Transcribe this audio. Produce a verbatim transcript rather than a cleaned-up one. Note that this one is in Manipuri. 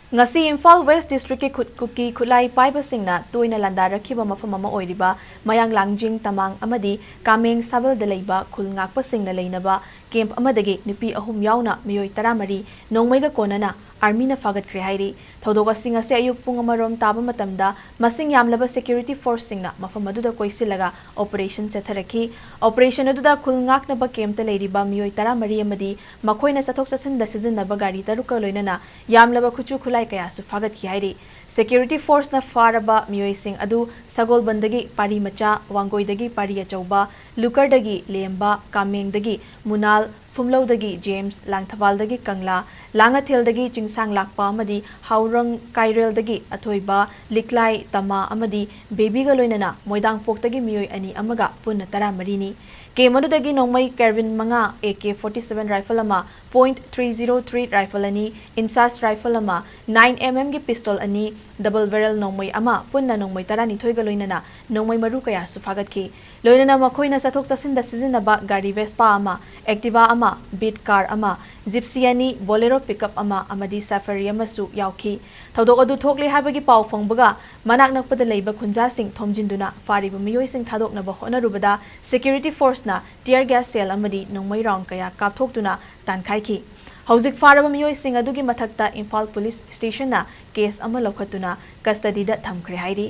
ꯉꯁꯤ ꯏꯝꯐꯥꯜ ꯋꯦꯁ ꯗꯤꯁꯇ꯭ꯔꯤꯛꯀꯤ ꯈꯨꯠ-, ꯀꯨꯀꯤ ꯈꯨꯠꯂꯥꯏ ꯄꯥꯏꯕꯁꯤꯡꯅ ꯇꯣꯏꯅ ꯂꯥꯟꯗꯥꯔꯛꯈꯤꯕ ꯃꯐꯝ ꯑꯃ ꯑꯣꯏꯔꯤꯕ ꯃꯌꯥꯡ ꯂꯥꯡꯖꯤꯡ ꯇꯃꯥꯡ ꯑꯃꯗꯤ ꯀꯥꯃꯦꯡ ꯁꯥꯕꯜꯗ ꯂꯩꯕ ꯈꯨꯜ ꯉꯥꯛꯄꯁꯤꯡꯅ ꯂꯩꯅꯕ ꯀꯦꯝꯞ ꯑꯃꯗꯒꯤ ꯅꯨꯄꯤ ꯑꯍꯨꯝ ꯌꯥꯎꯅ ꯃꯤꯑꯣꯏ ꯇꯔꯥꯃꯔꯤ ꯅꯣꯡꯃꯩꯒ ꯀꯣꯟꯅꯅ ꯑꯥꯔꯃꯤꯅ ꯐꯥꯒꯠꯈ꯭ꯔꯦ ꯍꯥꯏꯔꯤ꯫ ꯊꯧꯗꯣꯛ ꯑꯁꯤ ꯉꯁꯤ ꯑꯌꯨꯛ ꯄꯨꯡ ꯑꯃꯔꯣꯝ ꯇꯥꯕ ꯃꯇꯝꯗ ꯃꯁꯤꯡ ꯌꯥꯝꯂꯕ ꯁꯦꯀ꯭ꯌꯨꯔꯤꯇꯤ ꯐꯣꯔꯁꯁꯤꯡꯅ ꯃꯐꯝ ꯑꯗꯨꯗ ꯀꯣꯏꯁꯤꯜꯂꯒ ꯑꯣꯄꯔꯦꯁꯟ ꯆꯠꯊꯔꯛꯈꯤ꯫ ꯑꯣꯄꯔꯦꯁꯟ ꯑꯗꯨꯗ ꯈꯨꯜ ꯉꯥꯛꯅꯕ ꯀꯦꯝꯞꯇ ꯂꯩꯔꯤꯕ ꯃꯤꯑꯣꯏ ꯇꯔꯥꯃꯔꯤ ꯑꯃꯗꯤ ꯃꯈꯣꯏꯅ ꯆꯠꯊꯣꯛ ꯆꯠꯁꯤꯟꯗ ꯁꯤꯖꯤꯟꯅꯕ ꯒꯥꯔꯤ ꯇꯔꯨꯛꯀ ꯂꯣꯏꯅꯅ ꯌꯥꯝꯂꯕ ꯈꯨꯠꯁꯨ ꯈꯨꯠꯂꯥꯏ ꯀꯌꯥꯁꯨ ꯐꯥꯒꯠꯈꯤ ꯍꯥꯏꯔꯤ꯫ ꯁꯦꯀ꯭ꯌꯨꯔꯤꯇꯤ ꯐꯣꯔꯁꯅ ꯐꯥꯔꯕ ꯃꯤꯑꯣꯏꯁꯤꯡ ꯑꯗꯨ ꯁꯒꯣꯜꯕꯟꯗꯒꯤ ꯄꯥꯔꯤ ꯃꯆꯥ, ꯋꯥꯡꯒꯣꯏꯗꯒꯤ ꯄꯥꯔꯤ ꯑꯆꯧꯕ, ꯂꯨꯀꯔꯗꯒꯤ ꯂꯦꯝꯕ, ꯀꯥꯃꯦꯡꯗꯒꯤ ꯃꯨꯅꯥꯜ, ꯐꯨꯝꯂꯧꯗꯒꯤ ꯖꯦꯝꯁ, ꯂꯥꯡꯊꯕꯥꯜꯗꯒꯤ ꯀꯪꯂꯥ, ꯂꯥꯡꯉꯊꯦꯜꯗꯒꯤ ꯆꯤꯡꯁꯥꯡ ꯂꯥꯛꯄ ꯑꯃꯗꯤ ꯍꯥꯎꯔꯪ ꯀꯥꯏꯔꯦꯜꯗꯒꯤ ꯑꯊꯣꯏꯕ, ꯂꯤꯛꯂꯥꯏ ꯇꯃꯥ ꯑꯃꯗꯤ ꯕꯦꯕꯤꯒ ꯂꯣꯏꯅꯅ ꯃꯣꯏꯗꯥꯡꯄꯣꯛꯇꯒꯤ ꯃꯤꯑꯣꯏ ꯑꯅꯤ ꯑꯃꯒ ꯄꯨꯟꯅ ꯇꯔꯥꯃꯔꯤꯅꯤ꯫ ꯀꯦꯝꯞ ꯑꯗꯨꯗꯒꯤ ꯅꯣꯡꯃꯩ ꯀꯥꯔꯕꯤꯟ ꯃꯉꯥ, A K forty seven rifle ꯑꯃ, point three zero three rifle ꯑꯅꯤ, ꯏꯟꯁꯥꯁ ꯔꯥꯏꯐꯜ ꯑꯃ, ꯅꯥꯏꯟ ꯑꯦꯝ ꯑꯦꯝꯒꯤ ꯄꯤꯁꯇꯣꯜ ꯑꯅꯤ, ꯗꯕꯜ ꯕꯦꯔꯦꯜ ꯅꯣꯡꯃꯩ ꯑꯃ, ꯄꯨꯟꯅ ꯅꯣꯡꯃꯩ ꯇꯔꯥꯅꯤꯊꯣꯏꯒ ꯂꯣꯏꯅꯅ ꯅꯣꯡꯃꯩ ꯃꯔꯨ ꯀꯌꯥꯁꯨ ꯐꯥꯒꯠꯈꯤ꯫ ꯂꯣꯏꯅꯅ ꯃꯈꯣꯏꯅ ꯆꯠꯊꯣꯛ ꯆꯠꯁꯤꯟꯗ ꯁꯤꯖꯤꯟꯅꯕ ꯒꯥꯔꯤ ꯚꯦꯁꯄꯥ ꯑꯃ, ꯑꯦꯛꯇꯤꯚꯥ ꯑꯃ, ꯕꯤꯠ ꯀꯥꯔ ꯑꯃ, ꯖꯤꯞꯁꯤ ꯑꯅꯤ, ꯕꯣꯂꯦꯔꯣ ꯄꯤꯛꯑꯞ ꯑꯃ ꯑꯃꯗꯤ ꯁꯐꯥꯔꯤ ꯑꯃꯁꯨ ꯌꯥꯎꯈꯤ꯫ ꯊꯧꯗꯣꯛ ꯑꯗꯨ ꯊꯣꯛꯂꯦ ꯍꯥꯏꯕꯒꯤ ꯄꯥꯎ ꯐꯪꯕꯒ ꯃꯅꯥꯛ ꯅꯛꯄꯗ ꯂꯩꯕ ꯈꯨꯟꯖꯥꯁꯤꯡ ꯊꯣꯝꯖꯤꯟꯗꯨꯅ ꯐꯥꯔꯤꯕ ꯃꯤꯑꯣꯏꯁꯤꯡ ꯊꯥꯗꯣꯛꯅꯕ ꯍꯣꯠꯅꯔꯨꯕꯗ ꯁꯦꯀ꯭ꯌꯨꯔꯤꯇꯤ ꯐꯣꯔꯁꯅ ꯇꯤꯌꯔ ꯒ꯭ꯌꯥꯁ ꯁꯦꯜ ꯑꯃꯗꯤ ꯅꯣꯡꯃꯩ ꯔꯥꯎꯟ ꯀꯌꯥ ꯀꯥꯞꯊꯣꯛꯇꯨꯅ ꯇꯥꯟꯈꯥꯏꯈꯤ꯫ ꯍꯧꯖꯤꯛ ꯐꯥꯔꯕ ꯃꯤꯑꯣꯏꯁꯤꯡ ꯑꯗꯨꯒꯤ ꯃꯊꯛꯇ ꯏꯝꯐꯥꯜ ꯄꯨꯂꯤꯁ ꯁ꯭ꯇꯦꯁꯟꯅ ꯀꯦꯁ ꯑꯃ ꯂꯧꯈꯠꯇꯨꯅ ꯀꯁꯇꯗꯤꯗ ꯊꯝꯈ꯭ꯔꯦ ꯍꯥꯏꯔꯤ꯫